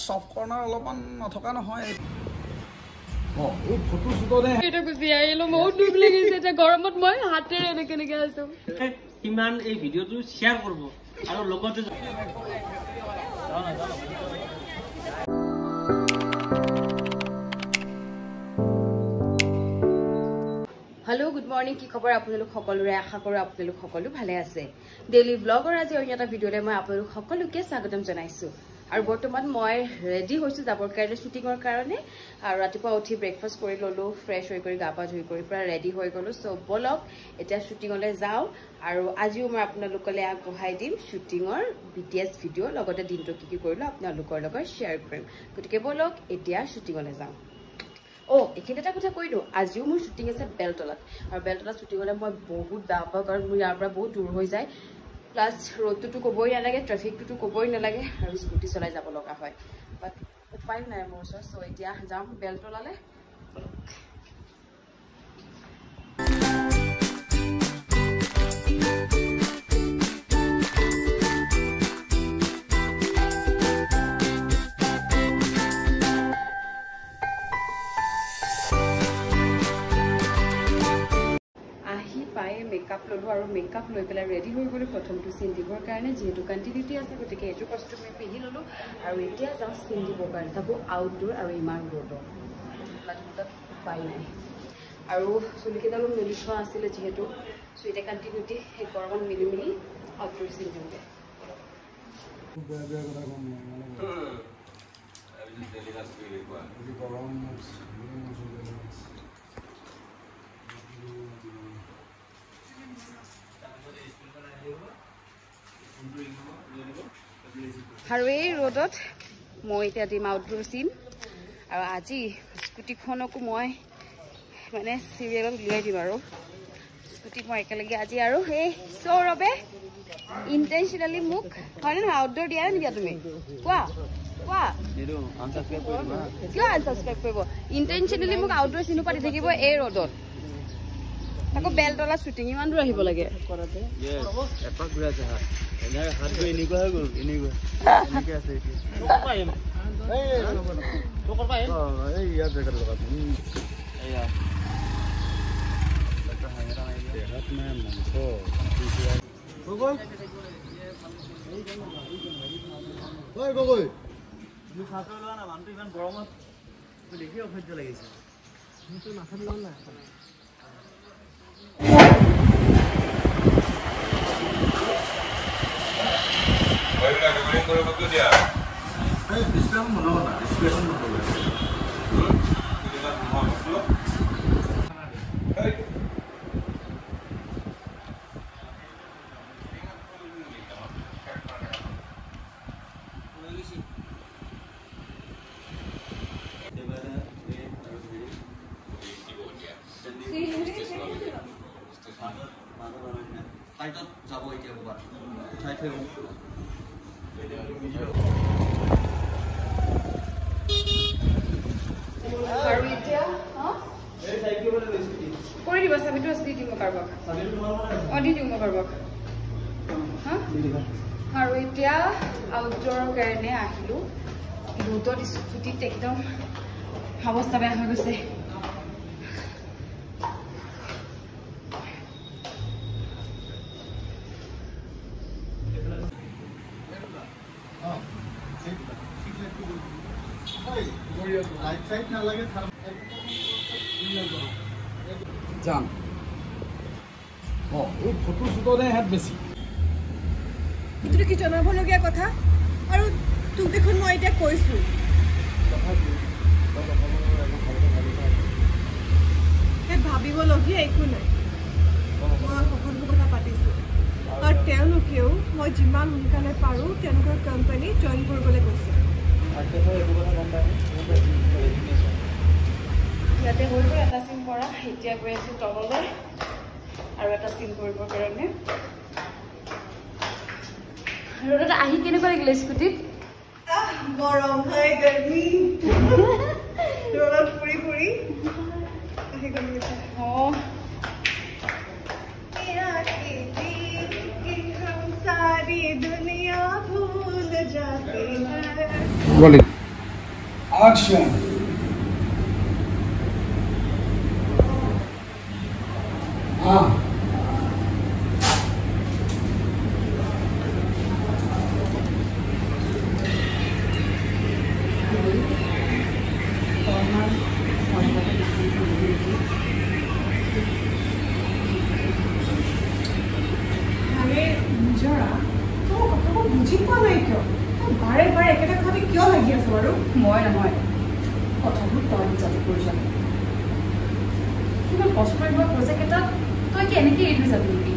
Soft corner অলপমান নথকা নহয়। গৰমত মই হাতেৰে এনেকে এনেকে আছো। ইমান এই ভিডিঅ'টো শ্বেয়াৰ কৰিব আৰু লগতে হেল্ল' গুড মৰ্ণিং, কি খবৰ আপোনালোক সকলোৰে? আশা কৰোঁ আপোনালোক সকলো ভালে আছে। ডেইলি ব্লগৰ আজি অন্য এটা ভিডিঅ'লৈ মই আপোনালোক সকলোকে স্বাগতম জনাইছোঁ। আৰু বৰ্তমান মই ৰেডি হৈছোঁ যাবৰ কাৰণে, শ্বুটিঙৰ কাৰণে। আৰু ৰাতিপুৱা উঠি ব্ৰেকফাষ্ট কৰি ল'লোঁ, ফ্ৰেছ হৈ কৰি গা পা ধুই কৰি পূৰা ৰেডি হৈ গ'লোঁ। চ' ব'লক এতিয়া শ্বুটিঙলৈ যাওঁ। আৰু আজিও মই আপোনালোকলৈ আগবঢ়াই দিম শ্বুটিঙৰ BTS video, লগতে দিনটো কি কি কৰিলোঁ আপোনালোকৰ লগত শ্বেয়াৰ কৰিম। গতিকে ব'লক এতিয়া শ্বুটিঙলৈ যাওঁ। অ', এইখিনি এটা কথা কৈ দিওঁ, আজিও মোৰ শ্বুটিং আছে বেলতলাত। আৰু বেলতলাত শ্বুটিং হ'লে মই বহুত বেয়া পাওঁ, কাৰণ মোৰ ইয়াৰ পৰা বহুত দূৰ হৈ যায়। প্লাছ ৰ'দটোতো ক'বই নালাগে, ট্ৰেফিকটোতো ক'বই নালাগে, আৰু স্কুটি চলাই যাব লগা হয়। বাট উপায়ো নাই মোৰ ওচৰত। চ' এতিয়া যাম বেলতলালৈ। মেকআপ ল'লোঁ আৰু মেকআপ লৈ পেলাই ৰেডি হৈ গ'লোঁ প্ৰথমটো চিন দিবৰ কাৰণে। যিহেতু কণ্টিনিউটি আছে, গতিকে এইযোৰ কষ্টুম মই পিন্ধি ল'লোঁ। আৰু এতিয়া যাওঁ চিন দিবৰ কাৰণে, তাকো আউটডোৰ আৰু ইমান ৰ'দত, বাট মোৰ তাত উপায় নাই। আৰু চুলিকেইডালো মেলি থোৱা আছিলে যিহেতু, চ' এতিয়া কণ্টিনিউটি সেই গৰমত মিলি মিলি আউটডোৰ চিন দিওঁগৈ। আৰু এই ৰ'দত মই এতিয়া দিম আউটডোৰ চিন। আৰু আজি স্কুটিখনকো মই মানে চিৰিয়েলত উলিয়াই দিম। আৰু স্কুটিত মই একেলগে আজি আৰু সেই সৌৰভে ইণ্টেনশ্যনেলি মোক হয়নে নহয় আউটডোৰ দিয়া নে নিদিয়া তুমি কোৱা কোৱা, কিয় আনচাবস্ক্ৰাইব কৰিব? ইণ্টেনশ্যনেলি মোক আউটডোৰ চিনো পাতি থাকিব এই ৰ'দত, আকৌ বেলতলা শ্বুটিং ইমান দূৰ আহিব লাগে। ইমান গৰমত দেখি অসহ্য লাগিছে। আৰু এতিয়া কৰি দিবা, চাবিটো আছে, দি দিওঁ মই কাৰোবাক। অঁ, দি দিওঁ মই কাৰোবাক। আৰু এতিয়া আউটডোৰৰ কাৰণে আহিলোঁ। ৰ'দত স্কুটিত একদম অৱস্থা বেয়া হৈ গৈছে। যাম। অঁ, এই ফটো শ্বুটতে হাত বেছি। এইটোতো কি জনাবলগীয়া কথা? আৰু তোক দেখোন মই এতিয়া কৈছোঁ। সেই ভাবিবলগীয়া একো নাই, মই সকলোবোৰ কথা পাতিছোঁ। আৰু তেওঁলোকেও মই যিমান সোনকালে পাৰোঁ তেওঁলোকৰ কোম্পানী জইন কৰিবলৈ কৈছে। ইয়াতে হৈ গ'ল এটা চিন কৰা, এতিয়া গৈ আছোঁ তললৈ আৰু এটা চিন কৰিবৰ কাৰণে। ৰ'দত আহি কেনেকুৱা লাগিলে স্কুটিত? গৰম হয়, গৰমি, ৰ'দত পুৰি পুৰি আহি গ'লো। অঁ, सारी दुनिया भूल जाते हैं। Rolling. Action. আৰে নিজৰা, তই কথাবোৰ বুজি পোৱা নাই কিয়? তই বাৰে বাৰে একেটা কথাতে কিয় লাগি আছ বাৰু? মই নহয়, কথাবোৰ তই বুজাটো প্ৰয়োজন। কিমান কষ্টৰে হোৱা প্ৰজেক্ট এটা তই কি এনেকৈ এৰি থৈ যাবি নেকি?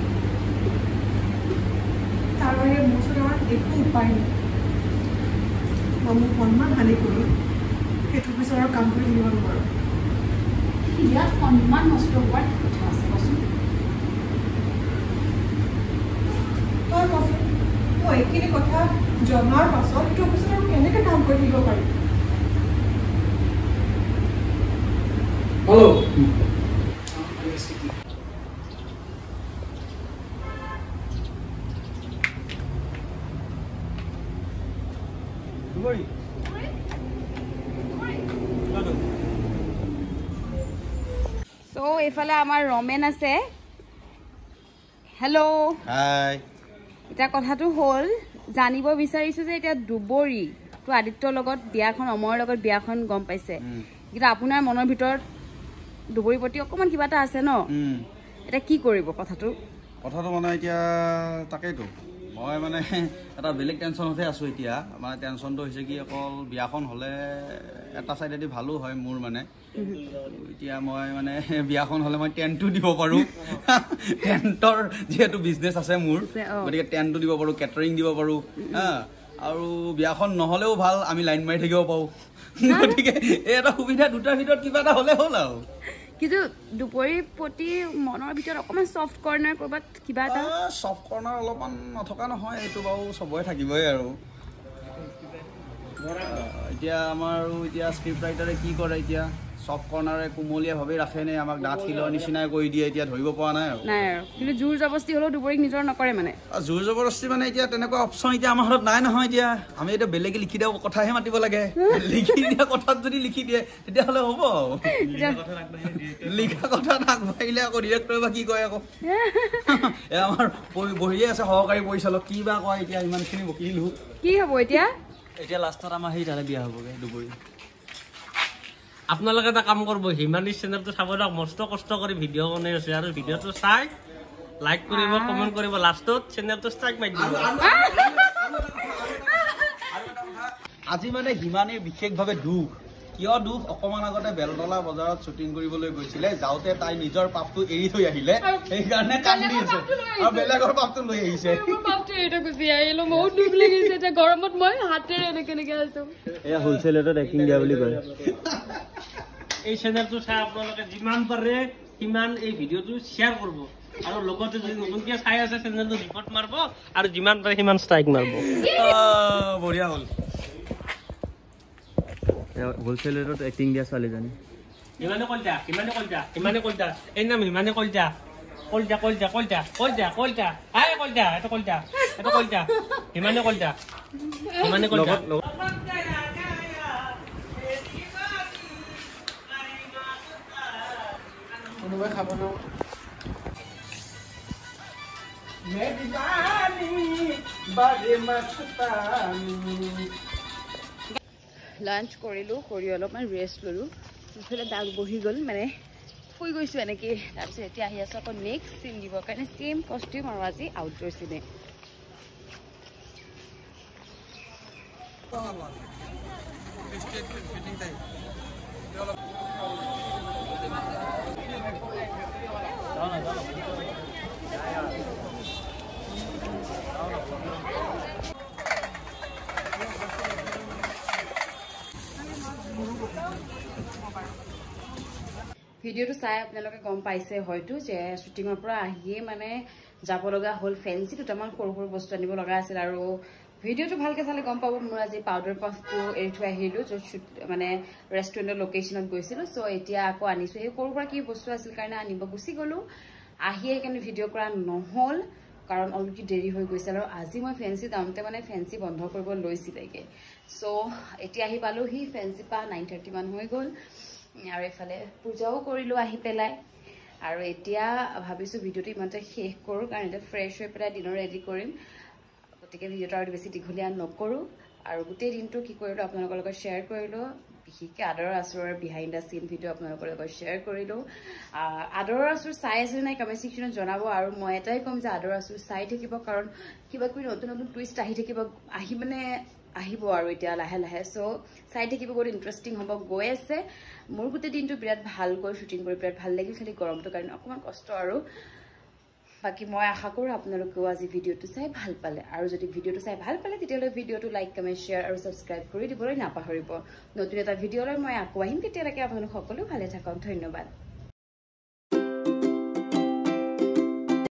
তাৰ বাহিৰে মোৰ ওচৰত আমাৰ একো উপায় নাই। মই মোৰ সন্মান হানি কৰি সেইটো পিছত আৰু কাম কৰি থাকিব নোৱাৰোঁ। ইয়াত সন্মান নষ্ট হোৱাৰ কি কথা আছে কচোন? তই কচোন, মই এইখিনি কথা জনাৰ পাছত সেইটো অফিচত আৰু কেনেকৈ কাম কৰি থাকিব পাৰিম? হেল্ল'। চ' এইফালে আমাৰ ৰমেন আছে। হেল্ল'। হাই। এতিয়া কথাটো হ'ল, জানিব বিচাৰিছোঁ যে এতিয়া দুবৰি তো আদিত্যৰ লগত বিয়াখন, অমৰৰ লগত বিয়াখন গম পাইছে, কিন্তু আপোনাৰ মনৰ ভিতৰত দুবৰিৰ প্ৰতি অকণমান কিবা এটা আছে ন? এতিয়া কি কৰিব কথাটো? কথাটো মানে এতিয়া তাকেইতো মই মানে এটা বেলেগ টেনশ্যনতহে আছোঁ এতিয়া। মানে টেনশ্যনটো হৈছে কি, অকল বিয়াখন হ'লে এটা চাইডেদি ভালো হয় মোৰ, মানে এতিয়া মই মানে বিয়াখন হ'লে মই টেণ্টটো দিব পাৰোঁ, টেণ্টৰ যিহেতু বিজনেছ আছে মোৰ, গতিকে টেণ্টটো দিব পাৰোঁ, কেটাৰিং দিব পাৰোঁ, হা। আৰু বিয়াখন নহ'লেও ভাল, আমি লাইন মাৰি থাকিব পাৰোঁ। গতিকে এই এটা সুবিধা, দুটাৰ ভিতৰত কিবা এটা হ'লে হ'ল আৰু। কিন্তু দুপৰীৰ প্ৰতি মনৰ ভিতৰত অকণমান ছফ্ট কৰ্ণাৰ ক'ৰবাত কিবা এটা, ছফ্ট কৰ্ণাৰ অলপমান নথকা নহয়, এইটো বাৰু চবৰে থাকিবই আৰু। এতিয়া আমাৰ এতিয়া স্ক্ৰিপ্ট ৰাইটাৰে কি কৰে, এতিয়া ছফ্ট কৰ্ণাৰে কুমলীয়াভাৱে ৰাখেনে আমাক ডাঠ শিলৰ নিচিনাই কৰি দিয়ে, এতিয়া ধৰিব পৰা নাই আৰু। নাই আৰু, কিন্তু জোৰ জবৰদস্তি হ'লেও দুবৰীক নিজৰ নকৰে মানে। জোৰ জবৰদস্তি মানে এতিয়া তেনেকুৱা অপশ্যন এতিয়া আমাৰ হাতত নাই নহয়। এতিয়া আমি এতিয়া বেলেগে লিখি দিয়া কথাহে মাতিব লাগে। লিখি দিয়া কথাত যদি লিখি দিয়ে তেতিয়াহ'লে হ'ব, লিখা কথাত আগবাঢ়িলে আকৌ ডিৰেক্টৰে বা কি কয় আকৌ। এই আমাৰ বহিয়ে আছে সহকাৰী পৰিচালক, কি বা কয় এতিয়া। ইমানখিনি বকিলোঁ, কি হ'ব এতিয়া? এতিয়া লাষ্টত আমাৰ সেই তাতে বিয়া হ'বগৈ দুবৰি। আপোনালোকে এটা কাম কৰিব, হিমানী চেনেলটো চাব দিয়ক, মস্ত কষ্ট কৰি ভিডিঅ' বনাই আছে, আৰু ভিডিঅ'টো চাই লাইক কৰিব, কমেণ্ট কৰিব, লাষ্টত চেনেলটো ষ্ট্ৰাইক মাৰি দিব। আজি মানে হিমানীৰ বিশেষভাৱে দুখ। কিয় দুখ? অকণমান আগতে বেলতলা বজাৰত শ্বুটিং কৰিবলৈ গৈছিলে, যাওঁতে তাই নিজৰ পাপটো এৰি থৈ আহিলে, সেইকাৰণে কান্দি আছে আৰু বেলেগৰ পাপটো লৈ আহিছে। পাপটো এৰি থৈ গুচি আহিলো, বহুত দুখ লাগিছে। এতিয়া গৰমত মই হাতেৰে এনেকে এনেকে আছো। এয়া হোলচেল ৰেটত এক্টিং দিয়া বুলি কয়। এই চেনেলটো চাই আপোনালোকে যিমান পাৰে সিমান এই ভিডিঅ'টো শ্বেয়াৰ কৰিব, আৰু লগতে যদি নতুনকৈ চাই আছে চেনেলটো ৰিপৰ্ট মাৰিব, আৰু যিমান পাৰে সিমান ষ্ট্ৰাইক মাৰিব। বঢ়িয়া হ'ল। হোলচেল ৰেটত এক্টিং দিয়া ছোৱালীজনী। ইমানে কলিতা, ইমানে কলিতা, ইমানে কলিতা, এই নাম ইমানে কলিতা, কলিতা কলিতা কলিতা কলিতা কলিতা, আই কলিতা, এইটো কলিতা, এইটো কলিতা, ইমানে কলিতা, ইমানে কলিতা। কোনোবাই খাব ন? লাঞ্চ কৰিলোঁ, কৰি অলপমান ৰেষ্ট ল'লোঁ। ইফালে দাগ বহি গ'ল, মানে শুই গৈছোঁ এনেকৈ। তাৰপিছত এতিয়া আহি আছোঁ আকৌ নেক্সট চিন দিবৰ কাৰণে, ছেইম কষ্টিউম আৰু আজি আউটডোৰ চিনে। ভিডিঅ'টো চাই আপোনালোকে গম পাইছে হয়তো যে শ্বুটিঙৰ পৰা আহিয়ে মানে যাব লগা হ'ল, ফেঞ্চি দুটামান সৰু সৰু বস্তু আনিব লগা আছিল। আৰু ভিডিঅ'টো ভালকৈ চালে গম পাব মোৰ আজি পাউডাৰ পাফটো এৰি থৈ আহিলোঁ, য'ত শ্বুট মানে ৰেষ্টুৰেণ্টৰ লোকেশ্যনত গৈছিলোঁ। চ' এতিয়া আকৌ আনিছোঁ, সেই সৰু সুৰা কি বস্তু আছিল কাৰণে আনিব গুচি গ'লোঁ, আহি সেইকাৰণে ভিডিঅ' কৰা নহ'ল। কাৰণ অলৰেডি দেৰি হৈ গৈছে আৰু আজি মই ফেঞ্চি যাওঁতে মানে ফেঞ্চি বন্ধ কৰিব লৈছিলেগৈ। চ' এতিয়া আহি পালোহি ফেঞ্চি পৰা 9:30 মান হৈ গ'ল। আৰু এইফালে পূজাও কৰিলোঁ আহি পেলাই। আৰু এতিয়া ভাবিছোঁ ভিডিঅ'টো ইমানতে শেষ কৰোঁ, কাৰণ এতিয়া ফ্ৰেছ হৈ পেলাই ডিনাৰ ৰেডি কৰিম। গতিকে ভিডিঅ'টো আৰু বেছি দীঘলীয়া নকৰোঁ। আৰু গোটেই দিনটো কি কৰিলোঁ আপোনালোকৰ লগত শ্বেয়াৰ কৰিলোঁ, বিশেষকৈ আদৰৰ আচুৰৰ বিহাইণ্ড the চিন ভিডিঅ' আপোনালোকৰ লগত শ্বেয়াৰ কৰিলোঁ। আদৰৰ আচুৰ চাই আছে নাই কমেণ্ট ছেকশ্যনত জনাব। আৰু মই এটাই ক'ম যে আদৰৰ আচুৰ চাই থাকিব, কাৰণ কিবা কিবি নতুন নতুন টুইষ্ট আহি থাকিব, আহি মানে আহিব আৰু এতিয়া লাহে লাহে। চ' চাই থাকিব, বহুত ইণ্টাৰেষ্টিং হ'ব গৈ আছে। মোৰ গোটেই দিনটো বিৰাট ভাল গৈ শ্বুটিং কৰি বিৰাট ভাল লাগিল, খালি গৰমটোৰ কাৰণে অকণমান কষ্ট। আৰু বাকী মই আশা কৰোঁ আপোনালোকেও আজি ভিডিঅ'টো চাই ভাল পালে। আৰু যদি ভিডিঅ'টো চাই ভাল পালে তেতিয়াহ'লে ভিডিঅ'টো লাইক, কমেণ্ট, শ্বেয়াৰ আৰু ছাবস্ক্ৰাইব কৰি দিবলৈ নাপাহৰিব। নতুন এটা ভিডিঅ'লৈ মই আকৌ আহিম, তেতিয়ালৈকে আপোনালোক সকলো ভালে থাকক। ধন্যবাদ।